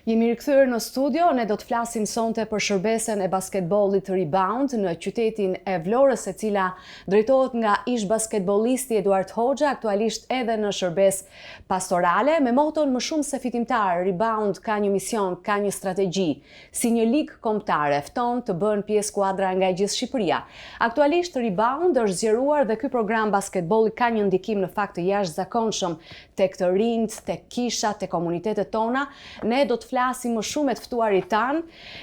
Jemi rikthyer në studio, ne do të flasim sonte për shërbesën e basketbollit Rebound në qytetin e Vlorës, e cila drejtohet nga ish-basketbollisti Eduard Hoxha, aktualisht edhe në shërbesë pastorale, me moton më shumë se fitimtar, Rebound ka një mision, ka një strategji, si një ligë kombëtare, fton të bëhen pjesë skuadra nga e gjithë Shqipëria. Aktualisht Rebound është zgjeruar dhe ky program basketbolli ka një ndikim në fakt të jashtëzakonshëm tek të rinjtë, tek kishat, tek komunitetet tona. Ne do të flasim më shumë me të ftuarit tanë,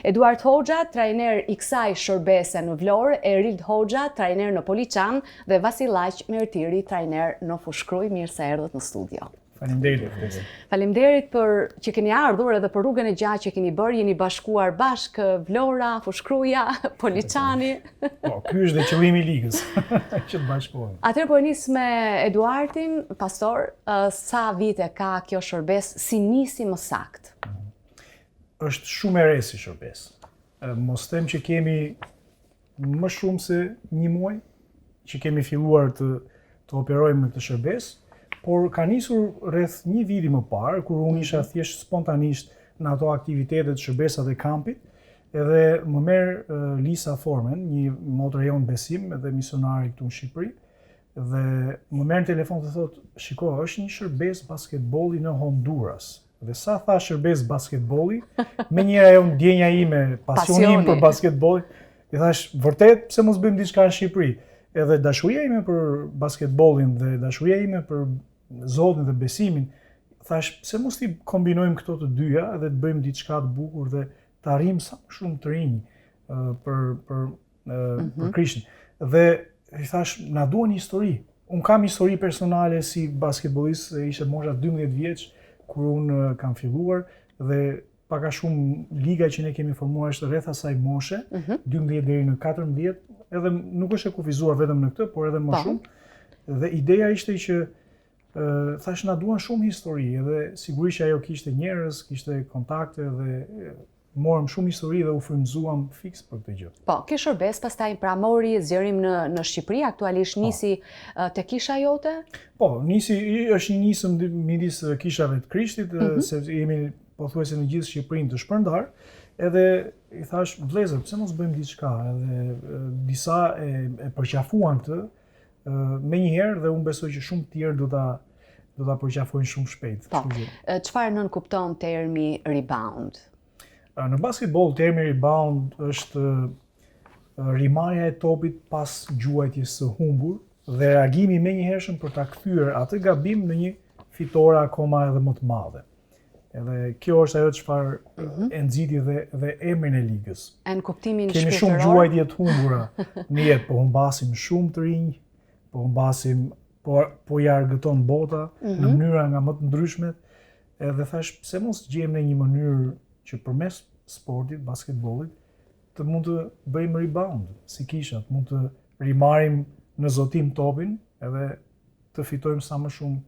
Eduard Hoxha, trajner i kësaj shërbese në Vlorë, Erild Hoxha, trajner në Poliçan dhe Vasillaq Mertiri, trajner në Fushë-Krujë. Mirë se erdhët në studio. Faleminderit. Faleminderit për që keni ardhur edhe për rrugën e gjatë që keni bërë, jeni bashkuar bashkë Vlora, Fushë-Kruja, Poliçani. Po, ky është dhe qëllimi i ligës, që të bashkohemi. Atëherë po e nis me Eduardin, pastor, sa vite ka kjo shërbesë, si nisi më saktë? Është shumë e re si shërbesë. Mos them që kemi më shumë se një muaj që kemi filluar të të operojmë me këtë shërbesë, por ka nisur rreth një viti më parë, kur unë isha mhm. thjesht spontanisht në ato aktivitetet shërbesat e kampit, edhe më merr Lisa Formen, një motër jonë besim edhe misionare këtu në Shqipëri, dhe më merr në telefon dhe thotë, shiko, është një shërbesë basketbolli në Honduras. Dhe sa tha shërbesë basketbolli, menjëherë ajo ndjenja ime, pasioni im për basketbollin, i thashë, vërtet, pse mos bëjmë diçka në Shqipëri? Edhe dashuria ime për basketbollin dhe dashuria ime për Zotin dhe besimin, thashë, pse mos t'i kombinojmë këto të dyja dhe të bëjmë diçka të bukur dhe të arrijmë sa më shumë të rinj për për mm -hmm. për mhm. Krishtin. Dhe i thashë, na duhen histori. Unë kam histori personale si basketbollist, se ishte mosha 12 vjeç kur unë kam filluar dhe pak a shumë liga që ne kemi formuar është rreth asaj moshe, mm -hmm. 12 deri në 14, edhe nuk është e kufizuar vetëm në këtë, por edhe më po. shumë. Dhe ideja ishte që thashë na duan shumë histori, edhe sigurisht që ajo kishte njerëz, kishte kontakte dhe morëm shumë histori dhe u frymëzuam fiks për këtë gjë. Po, kjo shërbesë pastaj pra mori zgjerim në në Shqipëri, aktualisht po. nisi te kisha jote? Po, nisi është një nismë midis kishave të Krishtit, mm -hmm. se jemi pothuajse në gjithë Shqipërinë të shpërndarë, edhe i thashë vëllezër, pse mos bëjmë diçka? Edhe disa e, e përqafuan këtë menjëherë dhe unë besoj që shumë të tjerë do ta do ta përqafojnë shumë shpejt. Po. Çfarë nënkupton termi rebound? Në basketboll termi rebound është rimarrja e topit pas gjuajtjes së humbur dhe reagimi i menjëhershëm për ta kthyer atë gabim në një fitore akoma edhe më të madhe. Edhe kjo është ajo çfarë mm -hmm. e nxiti dhe dhe emrin e ligës. E në kuptimin Kemi shumë gjuajtje të humbura në jetë, po humbasim shumë të rinj, po humbasim po po i argëton bota mm -hmm. në mhm. mënyra nga më të ndryshmet. Edhe thashë pse mos gjejmë ne një mënyrë që përmes sportit, basketbollit, të mund të bëjmë rebound si kisha, të mund të rimarrim në zotim topin edhe të fitojmë sa më shumë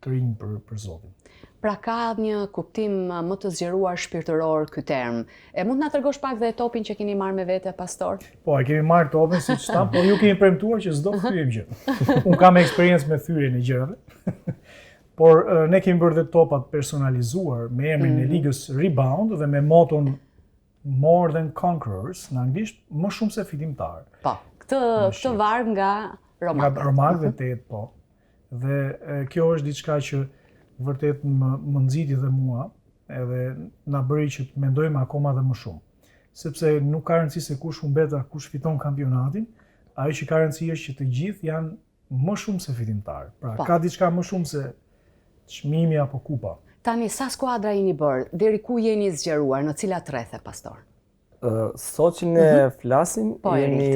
të rinj për për Zotin. Pra ka një kuptim më të zgjeruar shpirtëror ky term. E mund të na tregosh pak dhe topin që keni marrë me vete, pastor? Po, e kemi marrë topin siç thamë, por ju kemi premtuar që s'do thyejmë gjë. Unë kam eksperiencë me thyerjen e gjërave. Por ne kemi bërë dhe topat personalizuar me emrin mm -hmm. e mhm. ligës Rebound dhe me moton More than conquerors, në anglisht, më shumë se fitimtar. Po, këtë, këtë varg nga Romakët. Nga Romakët dhe 8, po. Dhe e, kjo është diçka që vërtet më, më nxiti dhe mua, edhe na bëri që të mendojmë akoma dhe më shumë. Sepse nuk ka rëndësi se kush humbet a kush fiton kampionatin, ajo që ka rëndësi është që të gjithë janë më shumë se fitimtar. Pra, po. ka diçka më shumë se çmimi apo kupa. Tani, sa skuadra jeni bërë, deri ku jeni zgjeruar, në cilat rrethe, pastor? Sot që ne mhm. flasim, po, jemi,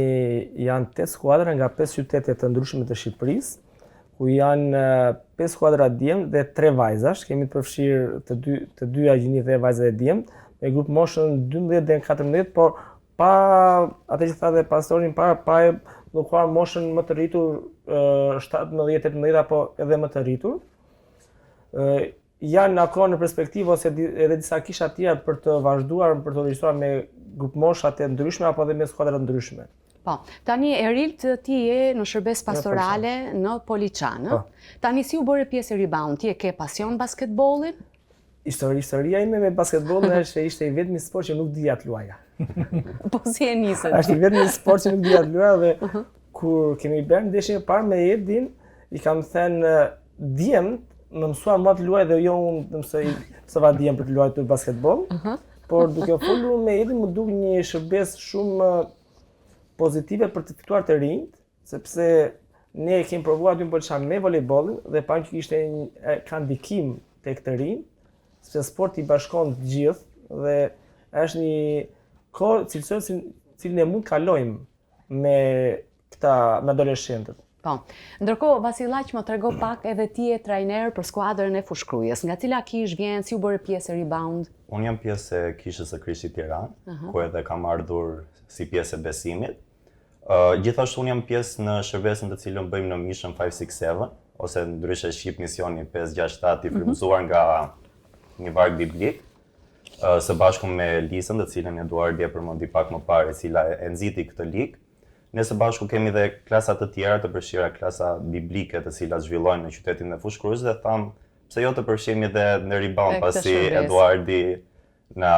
janë 8 skuadra nga 5 qytete të ndryshme të Shqipërisë, ku janë 5 skuadra djem dhe 3 vajzash, kemi të përfshirë të dy të dyja gjinitë dhe vajzat e djem, me grup moshën 12 deri në 14, por pa atë që tha dhe pastori më parë, pa e bllokuar moshën më të rritur 17, 18 apo edhe më të rritur. Janë akoma në perspektivë ose edhe disa kisha të tjera për të vazhduar për të regjistruar me grupmoshat e ndryshme apo edhe me skuadra të ndryshme. Po, tani Erild ti je në shërbesë pastorale në Poliçan, ë? Po. Tani si u bëre pjesë e Rebound? Ti e ke pasion basketbollin? Histori, historia ime me basketbollin është se ishte i vetmi sport që nuk dija të luaja. Po si e nisët? Është i vetmi sport që nuk dija të luaja dhe uh mhm. -huh. kur kemi bërë ndeshjen e parë me Edin, i kam thënë djemt më mësuan mua të luaj dhe jo unë të mësoj mësova djem për të luajtur basketboll. Uh mhm. -huh. Por duke folur me Edin m'u duk një shërbesë shumë pozitive për të fituar të rinjtë, sepse ne e kemi provuar aty në Poliçan me volejbollin dhe pamë që ishte një, ka ndikim tek të rinjtë, sepse sporti i bashkon të gjithë dhe është një kohë cilësore si cilën e mund të kalojmë me këta me adoleshentët. Po. Ndërkohë Vasillaq më trego pak edhe ti je trajner për skuadrën e Fushë-Krujës. Nga cila kishë vjen, si u bëre pjesë e Rebound? Unë jam pjesë e Kishës së Krishtit Tiranë, uh -huh. ku edhe kam ardhur si pjesë e besimit. Gjithashtu unë jam pjesë në shërbesën të cilën bëjmë në Mission 567, ose ndryshe shqip misioni 567 i mhm. frymëzuar nga një varg biblik, së bashku me Lisën, të cilën Eduardi e përmendi pak më parë, e cila e nxiti këtë ligë. Ne së bashku kemi dhe klasa të tjera të përfshira klasa biblike të cilat zhvillojnë në qytetin e Fushë-Krujës dhe thamë pse jo të përfshihemi dhe në Rebound pasi Eduardi na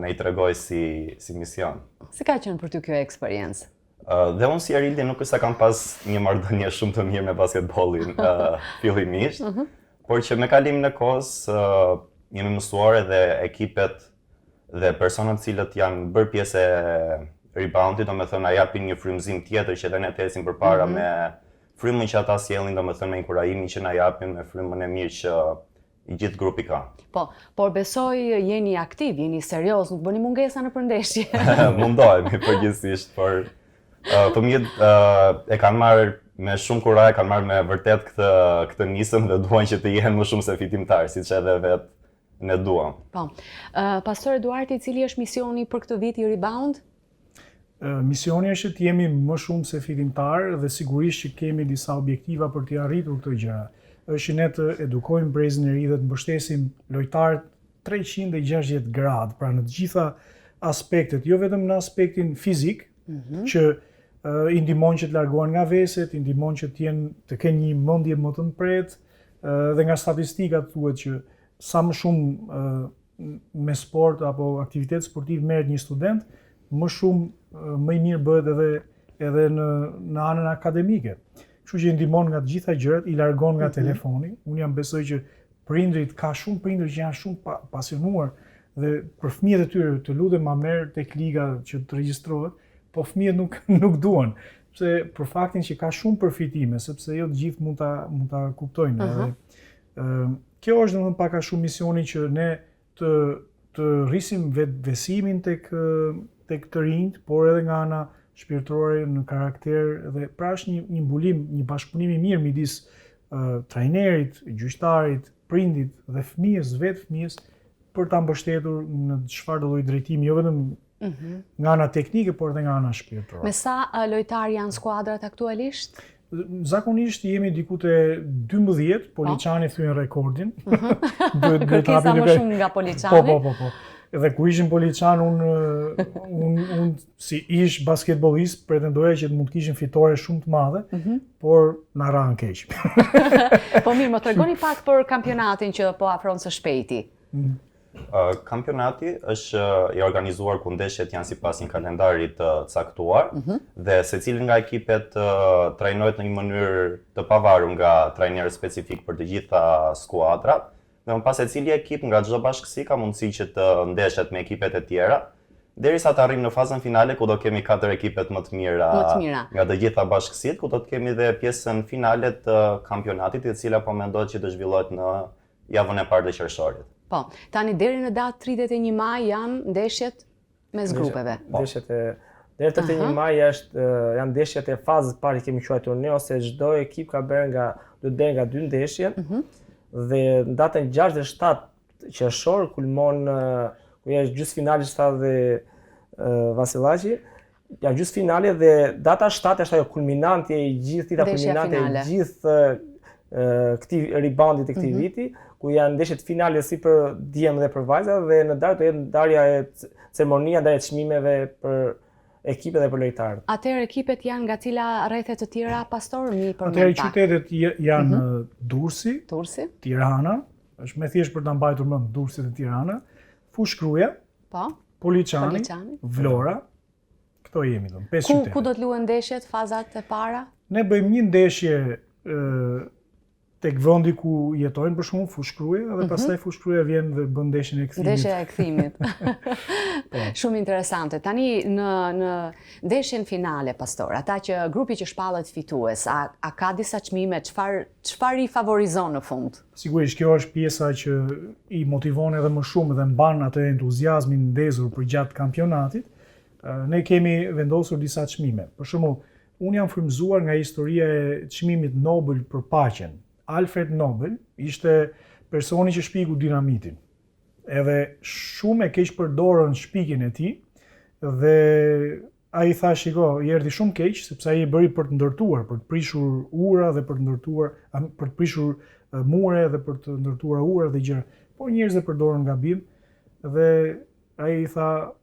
na i tregoi si si mision. Si ka qenë për ty kjo eksperiencë? Uh, dhe unë si Erildi nuk është se kam pas një marrëdhënie shumë të mirë me basketbollin uh, fillimisht, uh mhm. -huh. por që me kalimin e kohës uh, jemi mësuar edhe ekipet dhe personat të cilët janë bërë pjesë e reboundit, domethënë na japin një frymëzim tjetër që edhe ne të ecim përpara mm -hmm. me frymën që ata sjellin, domethënë me inkurajimin që na japin, me frymën e mirë që i gjithë grupi ka. Po, por besoj jeni aktiv, jeni serioz, nuk bëni mungesa nëpër ndeshje. Mundohemi përgjithsisht, por uh, fëmijët uh, e kanë marrë me shumë kurajë, kanë marrë me vërtet këtë këtë nisëm dhe duan që të jenë më shumë se fitimtar, siç edhe vetë ne duam. Po. Uh, Pastor Eduardi, cili është misioni për këtë vit i Rebound? Misioni është që të jemi më shumë se fitimtar dhe sigurisht që kemi disa objektiva për t'i arritur këto gjëra. Është që ne të edukojmë brezin e ri dhe të mbështesim lojtarët 360 gradë, pra në të gjitha aspektet, jo vetëm në aspektin fizik, mm -hmm. që i ndihmon që të largohen nga veset, i ndihmon që të jenë të kenë një mendje më të mprehtë, dhe nga statistikat thuhet që sa më shumë me sport apo aktivitet sportiv merret një student, më shumë më i mirë bëhet edhe edhe në në anën akademike. Kështu që i ndihmon nga të gjitha gjërat, i largon nga mm -hmm. telefoni. Unë jam besoj që prindrit ka shumë prindër që janë shumë pa, pasionuar dhe për fëmijët e tyre të lutem ma merr tek liga që të regjistrohet, po fëmijët nuk nuk duan, pse për faktin që ka shumë përfitime, sepse jo të gjithë mund ta mund ta kuptojnë. Uh -huh. Edhe Kjo është domethënë pak a shumë misioni që ne të të rrisim vetëbesimin tek tek të rinjtë, por edhe nga ana shpirtërore në karakter dhe pra është një një mbulim, një bashkëpunim i mirë midis uh, trajnerit, gjyqtarit, prindit dhe fëmijës, vetë fëmijës për ta mbështetur në çfarëdo lloj drejtimi, jo vetëm mm -hmm. nga ana teknike, por edhe nga ana shpirtërore. Me sa lojtarë janë skuadrat aktualisht? Zakonisht jemi diku te 12, po. Poliçani thyen rekordin. Mhm. Duhet duhet të hapim më shumë nga Poliçani. Po, po, po, po. Edhe kur ishim Poliçan, unë un, un, si ish basketbollist pretendoja që të mund të kishim fitore shumë të madhe, mm -hmm. por na ranë keq. po mirë, më tregoni pak për kampionatin që po afron së shpejti. Mm. Kampionati është i organizuar ku ndeshjet janë sipas një kalendari të caktuar mm -hmm. dhe secili nga ekipet trajnohet në një mënyrë të pavarur nga trajnerë specifik për të gjitha skuadrat. Dhe më pas secili ekip nga çdo bashkësi ka mundësi që të ndeshet me ekipet e tjera, derisa të arrijmë në fazën finale ku do kemi katër ekipet më të mira, më të mira. nga të gjitha bashkësitë, ku do të kemi dhe pjesën finale të kampionatit, e cila po mendohet që të zhvillohet në javën e parë të qershorit. Po, tani deri në datë 31 maj janë ndeshjet mes grupeve. Po. Ndeshjet e deri 31 maj është janë ndeshjet e fazës parë kemi quajtur ne ose çdo ekip ka bërë nga do të bëjë nga dy ndeshje. Mm -hmm. Dhe në datën 6 dhe 7 qershor kulmon ku është gjysmëfinale që tha dhe Vasillaqi, Janë gjysmëfinale dhe data 7 është ajo kulminante e gjithë dita kulminante e gjithë këtij reboundit të këtij mm -hmm. viti, ku janë ndeshjet finale si për djem dhe për vajza dhe në darkë do jetë ndarja e ceremonia ndarja e çmimeve për ekipet dhe për lojtarët. Atëherë ekipet janë nga cila rrethe të tjera pastor mi përmend Atëherë qytetet janë mm -hmm. Durrësi, Durrësi, Tirana, Është më thjesht për ta mbajtur mend Durrësi dhe Tirana, Fushë-Kruja, po. Poliçani, Poliçani, Vlora. Këto jemi domethënë, pesë qytete. Ku ku do të luhen ndeshjet, fazat e para? Ne bëjmë një ndeshje ë tek vendi ku jetojnë për shembull Fushë-Kruja dhe mm -hmm. pastaj Fushë-Kruja vjen dhe bën ndeshjen e kthimit. Ndeshja e kthimit. po. Shumë interesante. Tani në në ndeshjen finale pastor, ata që grupi që shpallet fitues, a a ka disa çmime, çfarë çfarë i favorizon në fund? Sigurisht kjo është pjesa që i motivon edhe më shumë dhe mban atë entuziazmin ndezur përgjatë kampionatit. Ne kemi vendosur disa çmime. Për shembull, Unë jam frymëzuar nga historia e çmimit Nobel për paqen. Alfred Nobel ishte personi që shpiku dinamitin. Edhe shumë e keqpërdorën shpikjen e tij dhe ai tha shiko, i erdhi shumë keq sepse ai e bëri për të ndërtuar, për të prishur ura dhe për të ndërtuar, për të prishur mure dhe për të ndërtuar ura dhe gjëra. Por njerëzit e përdorën gabim dhe ai i tha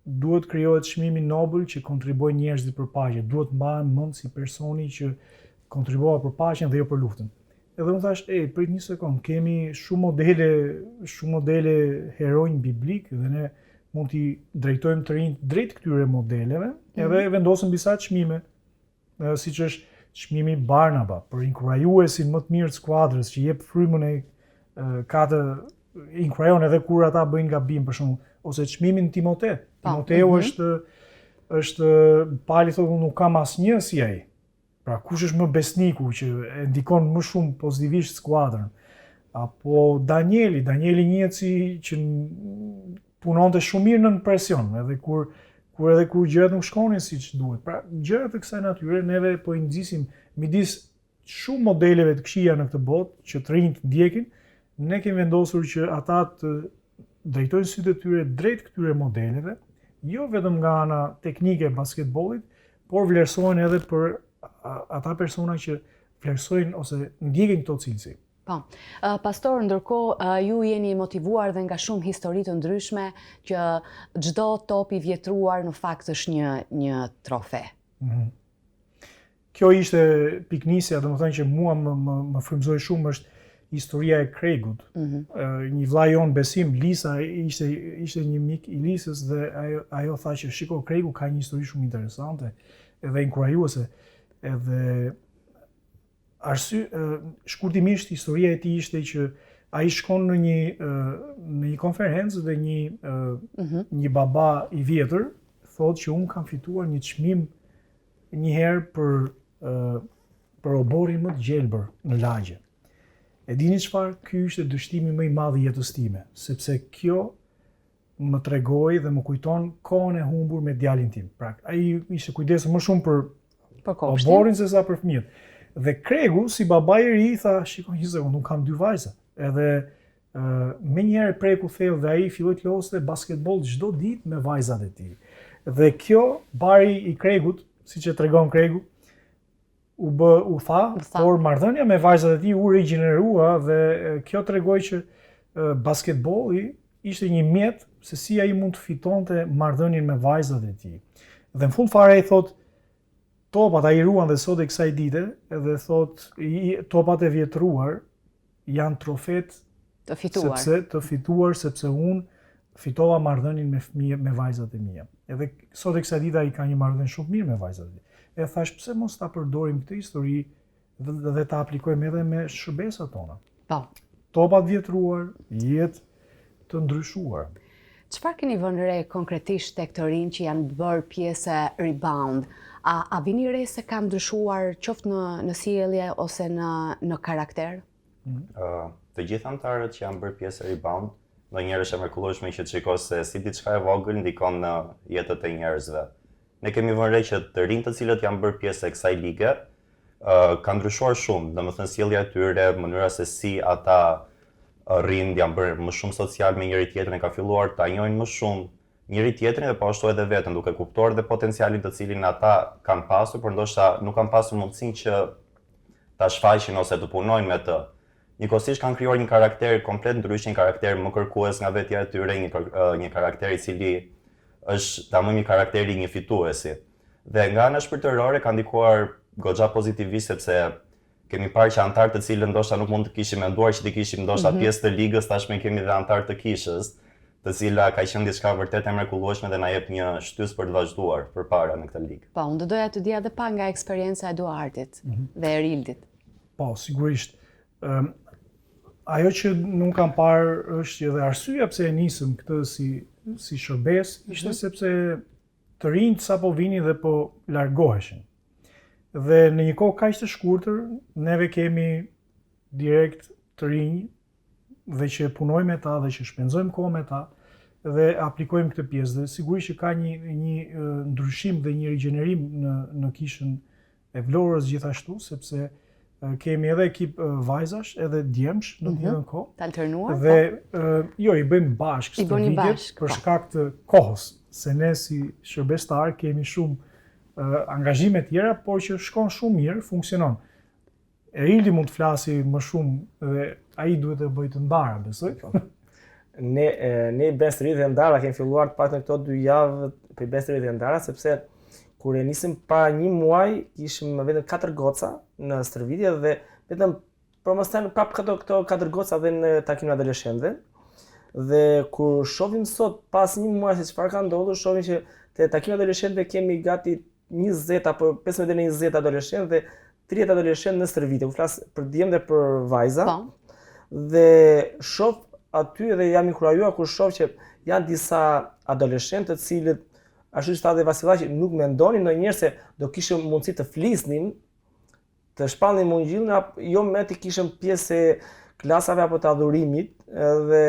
Duhet të krijohet çmimi Nobel që kontribuojnë njerëzit për paqe, duhet të mbahem mend si personi që kontribuova për paqen dhe jo për luftën. Edhe unë thashë, ej, prit një sekond, kemi shumë modele, shumë modele heronj biblikë dhe ne mund t'i drejtojmë të rinjtë drejt këtyre modeleve, mm -hmm. edhe vendosëm disa çmime, siç është çmimi Barnaba për inkurajuesin më të mirë të skuadrës që jep frymën e ka të inkurajon edhe kur ata bëjnë gabim për shembull ose çmimin Timote. Po, Timoteu mm -hmm. është është Pali thotë unë nuk kam asnjë si ai. Pra kush është më besniku që e ndikon më shumë pozitivisht skuadrën? Apo Danieli, Danieli njihet si që punonte shumë mirë nën presion, edhe kur kur edhe kur gjërat nuk shkonin siç duhet. Pra, gjëra të kësaj natyre neve po i nxisim midis shumë modeleve të këqija në këtë botë që të rinjtë ndjekin, ne kemi vendosur që ata të drejtojnë sytë e tyre drejt këtyre modeleve, jo vetëm nga ana teknike e basketbollit, por vlerësohen edhe për ata persona që vlerësojnë ose ndjekin këto cilësi. Po. Pastor, ndërkohë ju jeni motivuar dhe nga shumë histori të ndryshme që çdo top i vjetruar në fakt është një një trofe. Mm -hmm. Kjo ishte pikënisja, domethënë që mua më më, më frymëzoi shumë është historia e Kregut. Mm -hmm. Një vlla jonë Besim Lisa ishte ishte një mik i Lisës dhe ajo ajo tha që shiko Kregu ka një histori shumë interesante edhe inkurajuese. Edhe Arsy, shkurtimisht historia e tij ishte që ai shkon në një në një konferencë dhe një mm -hmm. një baba i vjetër thotë që unë kam fituar një çmim një herë për për oborrin më të gjelbër në lagje. E dini çfarë? Ky ishte dështimi më i madh i jetës time, sepse kjo më tregoi dhe më kujton kohën e humbur me djalin tim. Pra, ai ishte kujdesur më shumë për për kopshtin, oborrin se sa për fëmijët. Dhe Kregu, si baba i ri, tha, shiko një sekond, unë kam dy vajza. Edhe uh, menjëherë e preku thellë dhe ai filloi të loste basketboll çdo ditë me vajzat e tij. Dhe kjo, bari i Kregut, siç e tregon Kregu, u bë u tha, u tha, por marrëdhënia me vajzat e tij u rigjenerua dhe kjo tregoi që basketbolli ishte një mjet se si ai mund të fitonte marrëdhënien me vajzat e tij. Dhe në fund fare ai thotë topat ai ruan dhe sot e kësaj dite edhe thotë i, topat e vjetruar janë trofetë të fituar. Sepse të fituar sepse unë fitova marrëdhënien me fëmijë me vajzat e mia. Edhe sot e kësaj dite ai ka një marrëdhënie shumë të mirë me vajzat e tij. E thashë pse mos ta përdorim këtë histori dhe, dhe ta aplikojmë edhe me shërbesat tona. Po. Topa të vjetruar, jetë të ndryshuar. Çfarë keni vënë re konkretisht tek të rinjtë që janë bërë pjesë e Rebound? A a vini re se kanë ndryshuar qoftë në në sjellje ose në në karakter? Ë, të gjithë anëtarët që janë bërë pjesë e Rebound, ndonjëherë është e mrekullueshme që të shikosh se si diçka e vogël ndikon në jetët e njerëzve. Ne kemi vënë re që të rinjtë të cilët janë bërë pjesë e kësaj lige, ë kanë ndryshuar shumë, domethënë sjellja e tyre, mënyra se si ata rrinë, janë bërë më shumë social me njëri tjetrin, kanë filluar ta njohin më shumë njëri tjetrin dhe po ashtu edhe veten, duke kuptuar dhe potencialin të cilin ata kanë pasur, por ndoshta nuk kanë pasur mundësinë që ta shfaqin ose të punojnë me të. Njëkohësisht kanë krijuar një karakter komplet ndryshe, një karakter më kërkues nga vetja e tyre, një një karakter i cili është tamam një karakter i një fituesi. Dhe nga ana shpirtërore ka ndikuar goxha pozitivisht sepse. Kemi parë që anëtarë të cilët ndoshta nuk mund të kishim menduar që t'i kishim ndoshta mm -hmm. pjesë të ligës, tashmë kemi dhe anëtarë të kishës, të cila ka qenë diçka vërtet e mrekullueshme dhe na jep një shtysë për të vazhduar përpara në këtë ligë. Po, unë do doja të dija edhe pak nga eksperienca e Eduardit mm -hmm. dhe Erildit. Po, sigurisht. Um, ajo që unë kam parë është që dhe arsyeja pse e nisëm këtë si si shërbesë ishte mm -hmm. sepse të rinjtë sapo vinin dhe po largoheshin. Dhe në një kohë kaq të shkurtër, neve kemi direkt të rinj dhe që punojmë me ta dhe që shpenzojmë kohë me ta dhe aplikojmë këtë pjesë dhe sigurisht që ka një një ndryshim dhe një rigjenerim në në kishën e Vlorës gjithashtu, sepse kemi edhe ekip vajzash, edhe djemsh në të mhm. njëjtën kohë. Të alternuar? Dhe po. jo, i bëjmë bashkë stërvitjet për po. shkak të kohës, se ne si shërbestar kemi shumë angazhime tjera, por që shkon shumë mirë, funksionon. Erildi mund të flasi më shumë dhe ai duhet të bëjë të ndara, besoj. Po. Ne ne i bëjmë stërvitje të ndara, kemi filluar të paktën këto dy javë po i bëjmë stërvitje të ndara sepse kur e nisëm para një muaj kishim vetëm katër goca në stërvitje dhe vetëm për mos thënë prap këto këto katër goca dhe në takimin e adoleshentëve. Dhe kur shohim sot pas një muaji se çfarë ka ndodhur, shohim që te takimi i adoleshentëve kemi gati 20 apo 15 deri në 20 adoleshentë dhe 30 adoleshentë në stërvitje. Ku flas për djem dhe për vajza. Po. Dhe shoh aty dhe jam inkurajuar kur shoh që janë disa adoleshentë të cilët ashtu siç tha dhe Vasilaqi nuk mendonin ndonjëherë se do kishim mundësi të flisnim të shpallnim ungjillin jo më të kishim pjesë e klasave apo të adhurimit dhe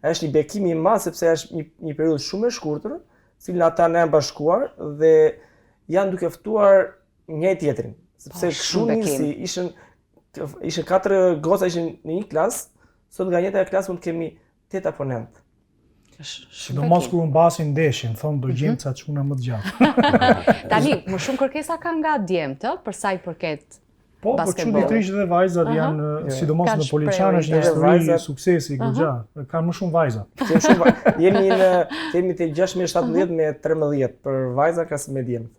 është një bekim i madh sepse është një një periudhë shumë e shkurtër, cilën ata na janë bashkuar dhe janë duke ftuar njëri tjetrin, sepse po, kështu nisi, ishin ishin katër goca ishin në një klasë, sot nga njëjta klasë mund të kemi 8 apo 9. Sidomos kur humbasin ndeshjen, thonë do gjejmë mhm. ca çuna më të gjatë. Tani, më shumë kërkesa ka nga djemtë, për sa i përket Po, po çuditërisht dhe vajzat janë, sidomos në Poliçan është një histori suksesi goxha. Kanë më shumë vajza. Kemi shumë vajza. Jemi në kemi te 16 17 me 13 për vajza krahasim me djemtë.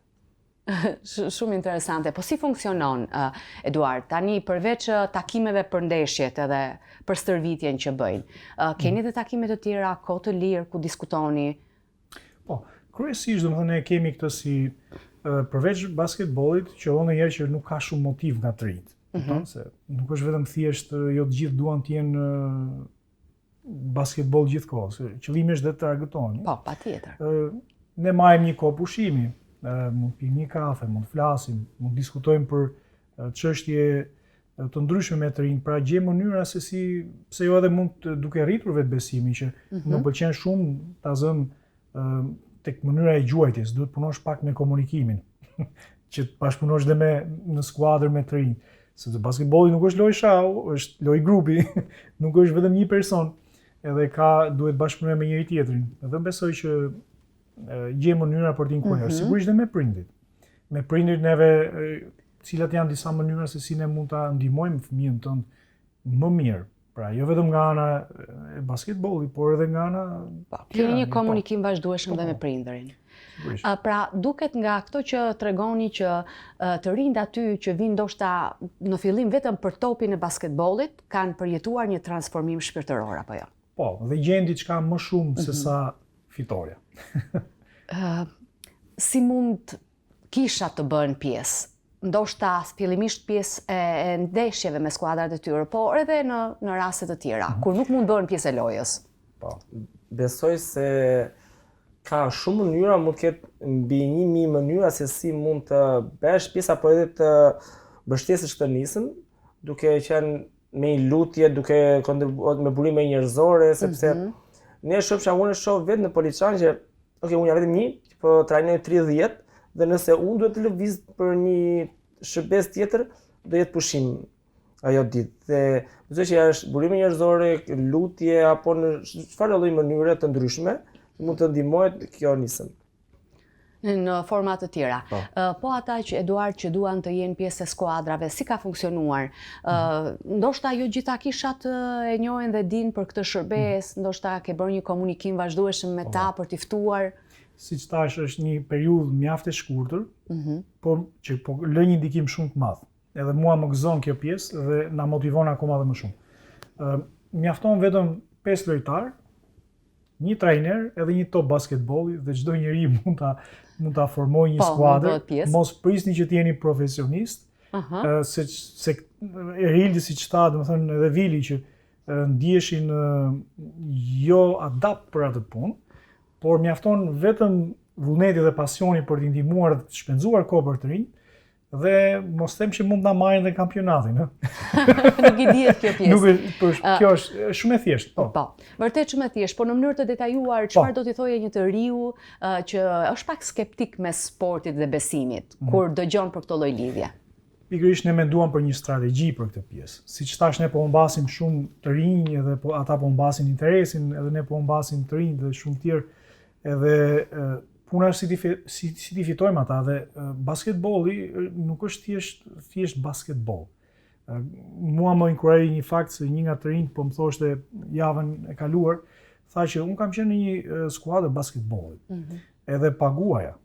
Shumë interesante. Po si funksionon, uh, Eduard? Tani përveç takimeve për ndeshjet edhe për stërvitjen që bëjnë, uh, keni mm. dhe takime të tjera, kohë të lirë ku diskutoni? Po, kryesisht domethënë ne kemi këtë si uh, përveç basketbollit që ndonjëherë që nuk ka shumë motiv nga të rinjtë. Mm -hmm. se nuk është vetëm thjesht jo të gjithë duan të jenë basketboll gjithë kohës, se qëllimi është dhe të argëtoheni. Po, patjetër. Ne marrim një kohë pushimi, mund të pimë një kafe, mund të flasim, mund të diskutojmë për çështje të ndryshme me të rinj, pra gjejmë mënyra se si, pse jo edhe mund të duke rritur vetëbesimin që mm -hmm. më pëlqen shumë ta zëm tek mënyra e gjuajtjes, duhet punosh pak me komunikimin, që të bashkëpunosh dhe me në skuadër me të rinj. Sepse basketbolli nuk është lojë shahu, është lojë grupi, nuk është vetëm një person, edhe ka duhet bashkëpunoj me njëri tjetrin. Edhe besoj që gjej mënyra për të inkurajuar, mm -hmm. sigurisht dhe me prindit. Me prindit neve cilat janë disa mënyra se si ne mund ta ndihmojmë fëmijën tënd më mirë. Pra, jo vetëm nga ana e basketbollit, por edhe nga ana po, Keni një po. komunikim vazhdueshëm po, dhe me po. prindërin. Pra, duket nga këto që tregoni që të rinjtë aty që vijnë ndoshta në fillim vetëm për topin e basketbollit, kanë përjetuar një transformim shpirtëror apo jo? Po, dhe gjejnë diçka më shumë se mhm. sa fitorja. si mund kishat të bëhen pjesë, ndoshta fillimisht pjesë e, e ndeshjeve me skuadrat e tyre, por edhe në në raste të tjera, mm -hmm. kur nuk mund të bëhen pjesë e lojës. Po, besoj se ka shumë mënyra, mund të ketë mbi 1000 mënyra se si mund të bëhesh pjesë apo edhe të mbështesësh këtë nismë, duke qenë me një lutje, duke kontribuar me burime njerëzore, sepse mm -hmm. ne shoh që unë shoh vetë në Poliçan që Ok, unë jam vetëm një, po trajnoj 30 dhe nëse unë duhet të lëviz për një shërbesë tjetër, do jetë pushim ajo ditë. Dhe besoj që është burime njerëzore, lutje apo në çfarë lloj mënyre të ndryshme, mund të ndihmohet kjo nismë në forma të tjera. Po. po ata që Eduard që duan të jenë pjesë e skuadrave, si ka funksionuar? Mm. Ndoshta jo gjitha kishat e njohin dhe dinë për këtë shërbesë, mm. ndoshta ke bërë një komunikim vazhdueshëm me po. ta për t'i ftuar. Siç thashë, është një periudhë mjaft e shkurtër, mm -hmm. por që po lë një ndikim shumë të madh. Edhe mua më gëzon kjo pjesë dhe na motivon akoma dhe më shumë. Ë mjafton vetëm 5 lojtarë, një trajner edhe një top basketbolli dhe çdo njeri mund ta mund ta formojë një po, skuadër. Mos prisni që të jeni profesionist. Uh -huh. se se Erildi siç tha, domethënë edhe Vili që ndiheshin jo adapt për atë punë, por mjafton vetëm vullneti dhe pasioni për t'i ndihmuar dhe të shpenzuar kohë për të rinj, dhe mos them që mund të na marrin dhe kampionatin, ë. Nuk i dihet kjo pjesë. Nuk e, por kjo është shumë e thjeshtë, po. Po. Vërtet shumë e thjeshtë, por në mënyrë të detajuar po. çfarë do t'i thoje një të riu që është pak skeptik mes sportit dhe besimit, mm. kur dëgjon për këto lloj lidhje? Pikërisht ne menduam për një strategji për këtë pjesë. Siç thashë ne po humbasim shumë të rinj edhe po ata po humbasin interesin, edhe ne po humbasim të rinj dhe shumë të tjerë. Edhe puna është si t'i si, si t'i fitojmë ata dhe basketbolli nuk është thjesht thjesht basketboll. Mua më inkurajoi një fakt se një nga të rinjtë po më thoshte javën e kaluar, tha që unë kam qenë në një skuadër basketbolli. Mm -hmm. Edhe paguaja.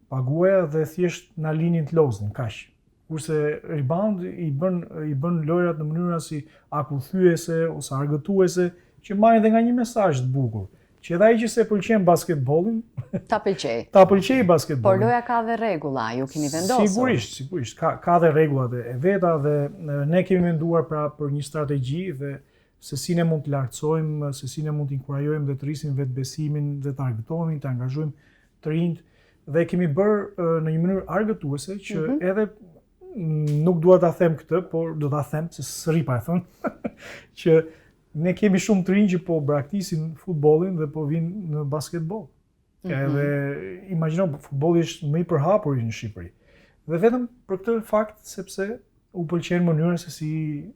Paguaja dhe thjesht na linin të loznim, kaq. Kurse rebound i bën i bën lojrat në mënyra si akullthyese ose argëtuese që marrin dhe nga një mesazh të bukur, që edhe ai që s'e pëlqen basketbollin, ta pëlqejë. Ta pëlqejë basketbollin. Por loja ka dhe rregulla, ju keni vendosur. Sigurisht, sigurisht, ka ka dhe rregullat e veta dhe ne kemi menduar pra për një strategji dhe se si ne mund të lartësojmë, se si ne mund të inkurajojmë dhe të rrisim vetëbesimin dhe të argëtohemi, të angazhojmë të rinjtë dhe e kemi bërë në një mënyrë argëtuese që mm -hmm. edhe nuk dua ta them këtë, por do ta them se s'rri pa e thënë, që ne kemi shumë të rinj që po braktisin futbollin dhe po vijnë në basketboll. Mm -hmm. Edhe imagjino futbolli është më i përhapuri në Shqipëri. Dhe vetëm për këtë fakt sepse u pëlqen mënyra se si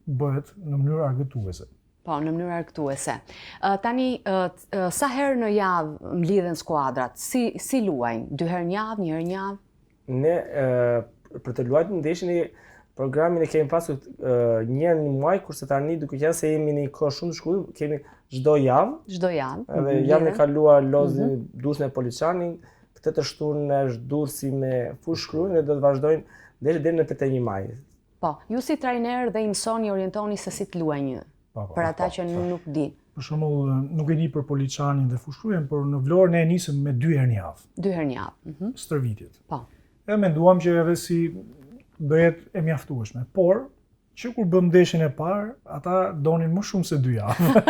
bëhet në mënyrë argëtuese. Po, në mënyrë argëtuese. Tani, sa herë në javë mblidhen skuadrat? Si, si luajnë? Dy herë në javë, një herë në javë? Ne, për të luajtur ndeshjen e programin e kemi pasur një herë në muaj, kurse tani duke qenë se jemi në një kohë shumë të shkurtër, kemi çdo javë. Çdo javë. Edhe mhm, javën e kaluar lozi mm -hmm. Durrësi me Poliçanin, këtë të shtunë është Durrësi me Fushë Krujën dhe do të vazhdojnë deri deri në 31 maj. Po, ju si trajner dhe i mësoni, i orientoni se si të luajnë po, po, për ata po, që po. nuk di. Për shembull, nuk e di për Poliçanin dhe Fushë Krujën, por në Vlorë ne e nisëm me dy herë në javë. Dy herë në javë. Mm -hmm. Stërvitjet. Po. E menduam që edhe si do jetë e mjaftueshme, por që kur bëmë ndeshjen e parë, ata donin më shumë se dy javë.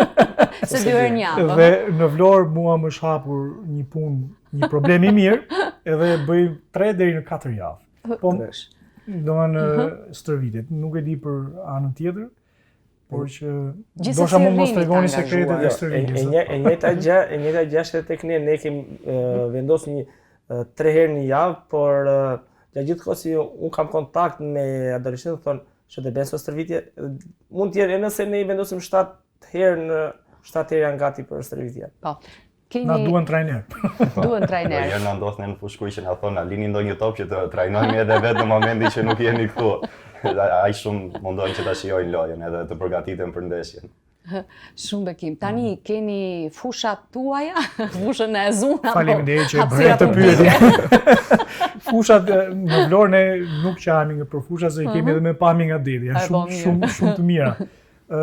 se dy herë në javë. Dhe në Vlorë mua më është hapur një punë, një problem i mirë, edhe bëj 3 deri në 4 javë. Po, domethënë uh mhm. -huh. stërvitjet, nuk e di për anën tjetër, por që ndoshta mund mos tregoni sekretet e stërvitjes. E, e, e njëjta gjë, e njëjta gjë është edhe tek ne, ne kemi mhm. vendosur një tre herë në javë, por gjatë gjithë kohës që unë kam kontakt me adoleshentët, thonë që të bëjnë sot stërvitje, mund të jenë edhe nëse ne i vendosim 7 herë në 7 herë janë gati për stërvitje. Po. Keni... Na duhen trajner. Duhen trajner. Ndonjëherë na ndodh ne në Fushë Krujë që na thonë, na lini ndonjë top që të trajnojmë edhe vetë në momentin që nuk jeni këtu. Aq shumë mundohen që ta shijojnë lojën edhe të përgatiten për ndeshjen. Shumë bekim. Tani mm. keni fushat tuaja, fushën e zunë apo Faleminderit që e bëre këtë pyetje. Fushat në Vlorë ne nuk qahemi nga për fusha se i kemi mhm. edhe me pamje nga deti, janë shumë po, shumë shumë të mira.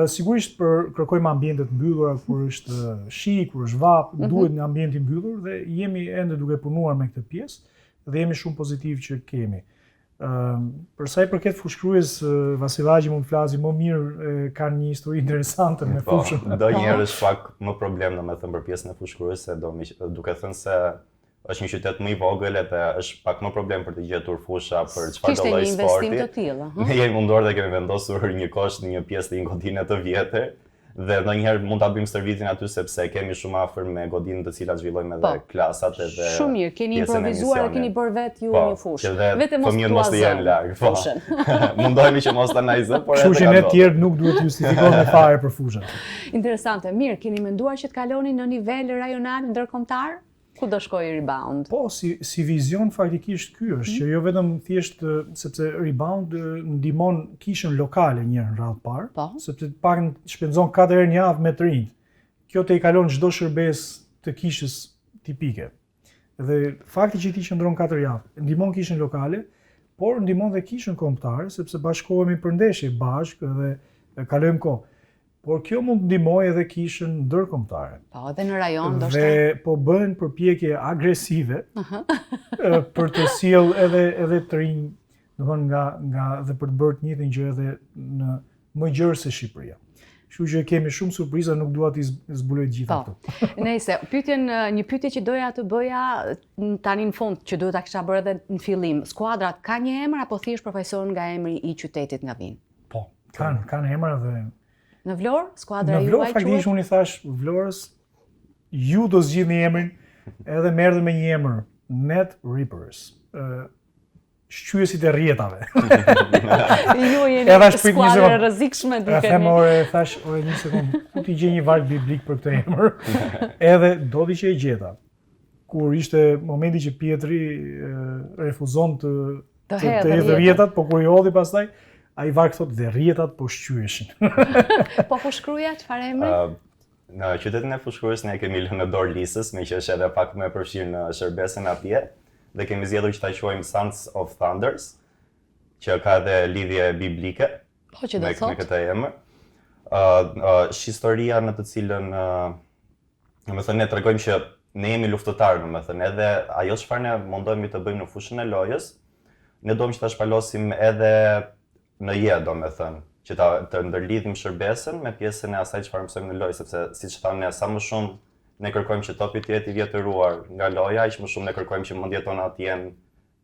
Sigurisht për kërkojmë ambiente të mbyllura kur është shi, kur është vapë, mm -hmm. duhet një ambient i mbyllur dhe jemi ende duke punuar me këtë pjesë dhe jemi shumë pozitiv që kemi. Ëm për sa i përket Fushë Krujës, Vasilaqi mund të flasi më mirë, kanë një histori interesante me po, fushën. Ndonjëherë është pak më problem domethënë për pjesën e Fushë Krujës se do duke thënë se është një qytet më i vogël edhe është pak më problem për të gjetur fusha për çfarëdo lloj sporti. Kishte një investim të tillë, ëh. Ne jemi munduar dhe kemi vendosur një kosh në një pjesë të një godine të vjetër dhe ndonjëherë mund ta bëjmë stërvitjen aty sepse e kemi shumë afër me godinën të cilat zhvillojmë edhe po, klasat edhe Shumë mirë, keni improvizuar dhe keni bërë vetë ju po, një fushë. Vetëm mos mos të jenë larg, po. Mundohemi që mos ta na i zë, por edhe. Kështu që ne të tjerë nuk duhet të justifikohemi fare për fushën. Interesante. Mirë, keni menduar që të kaloni në nivel rajonal ndërkombëtar? Ku do shkojë Rebound? Po, si, si vizion faktikisht ky është, mm. që jo vetëm thjesht sepse Rebound ndihmon kishën lokale një herë në radhë të parë, po. sepse të paktën shpenzon 4 herë në javë me të rinjtë. Kjo tejkalon çdo shërbesë të kishës tipike. Dhe fakti që ti qëndron 4 javë, ndihmon kishën lokale, Por ndihmon dhe kishën kombëtare sepse bashkohemi për ndeshje bashkë dhe kalojmë kohë. Por kjo mund të ndihmojë edhe kishën ndërkombëtare. Po, edhe në rajon ndoshta. Dhe po bëhen përpjekje agresive për të sjellë edhe edhe të rinj, domethënë nga nga dhe për të bërë të njëjtën gjë edhe në më gjerë se Shqipëria. Kështu që kemi shumë surpriza, nuk dua t'i zbuloj të gjitha po. këtu. Nejse, pyetjen, një pyetje që doja të bëja tani në fund, që duhet ta kisha bërë edhe në fillim. Skuadrat ka një emër apo thjesht përfaqësohen nga emri i qytetit nga vijnë? Po, kanë, kanë emra dhe Në Vlorë, skuadra juaj quhet? Në Vlorë faktikisht unë i thashë Vlorës, ju do zgjidhni emrin, edhe më erdhën me një emër, Net Reapers. Ë shqyesit e rrjetave. Ju jeni skuadër e rrezikshme duke. E them ore, thashë, ore një sekond, ku t'i gjej një varg biblik për këtë emër? Edhe ndodhi që e gjeta. Kur ishte momenti që Pjetri refuzon të të, të, të hedhë rrjetat, po kur i hodhi pastaj, ai varg thotë dhe rrjetat po shqyeshin. po Fushë-Kruja, çfarë emri? Uh, në qytetin e Fushë-Krujës ne kemi lënë në dorë Lisës, meqë është edhe pak më e përfshirë në shërbesën atje, dhe kemi zgjedhur që ta quajmë Sons of Thunders, që ka edhe lidhje biblike. Po që do të thotë? Me këtë emër. Ë uh, uh, është historia në të cilën uh, domethënë ne tregojmë që ne jemi luftëtarë, domethënë edhe ajo çfarë ne mundohemi të bëjmë në fushën e lojës, ne duam që ta shpalosim edhe në jetë, domethënë, që ta të ndërlidhim shërbesën me pjesën e asaj çfarë mësojmë në lojë, sepse siç thamë ne, sa më shumë ne kërkojmë që topi të jetë i vjetëruar nga loja, aq më shumë ne kërkojmë që mendjet tona të jenë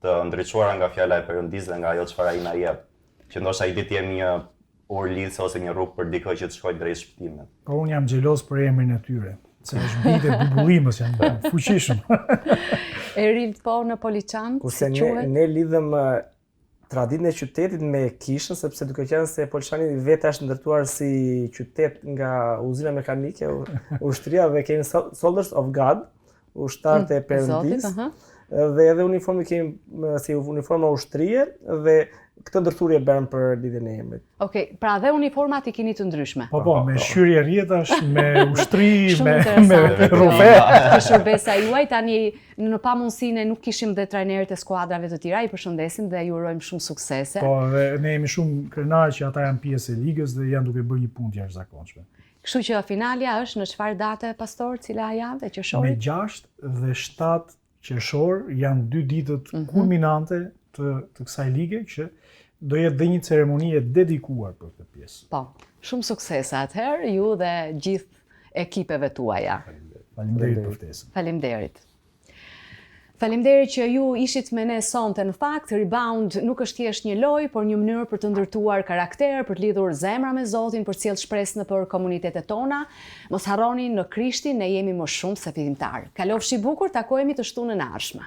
të ndriçuara nga fjala e Perëndisë dhe nga ajo çfarë ai na jep, që ndoshta një ditë të jemi një urë lidhëse ose një rrugë për dikë që të shkojë drejt shpëtimit. Po unë jam xheloz për emrin e tyre, se është bijtë e bubullimës, janë të fuqishëm. Erild po në Poliçan, Kurse si quhet? Ne, ne lidhëm traditën e qytetit me kishën, sepse duke qenë se Poliçani vetë është ndërtuar si qytet nga uzina mekanike, ushtria dhe kemi Soldiers of God, ushtarët e mm, Perëndisë. Dhe edhe uniformën kemi si uniforma ushtrie dhe këtë ndërthurje bërëm për lidhjen e emrit. Okej, okay, pra dhe uniformat i keni të ndryshme. Po po, me po. shqyerje rrjetash, me ushtri, me me rrufe. Shërbesa juaj tani në pamundësi ne nuk kishim dhe trajnerët e skuadrave të tjera, i përshëndesim dhe ju urojmë shumë suksese. Po, dhe ne jemi shumë krenarë që ata janë pjesë e ligës dhe janë duke bërë një punë të jashtëzakonshme. Kështu që finalja është në çfarë date, pastor, cila javë e qershorit? Me 6 dhe 7 qershor janë dy ditët mm -hmm. kulminante të, të kësaj lige që do jetë dhe një ceremoni e dedikuar për këtë pjesë. Po, shumë suksese atëherë ju dhe gjithë ekipeve tuaja. Faleminderit për ftesën. Faleminderit. Faleminderit që ju ishit me ne sonte. Në fakt, Rebound nuk është thjesht një lojë, por një mënyrë për të ndërtuar karakter, për të lidhur zemra me Zotin, për të sjellë shpresë nëpër komunitetet tona. Mos harroni, në Krishtin ne jemi më shumë se fitimtarë. Kalofshi bukur, takohemi të shtunën e ardhshme.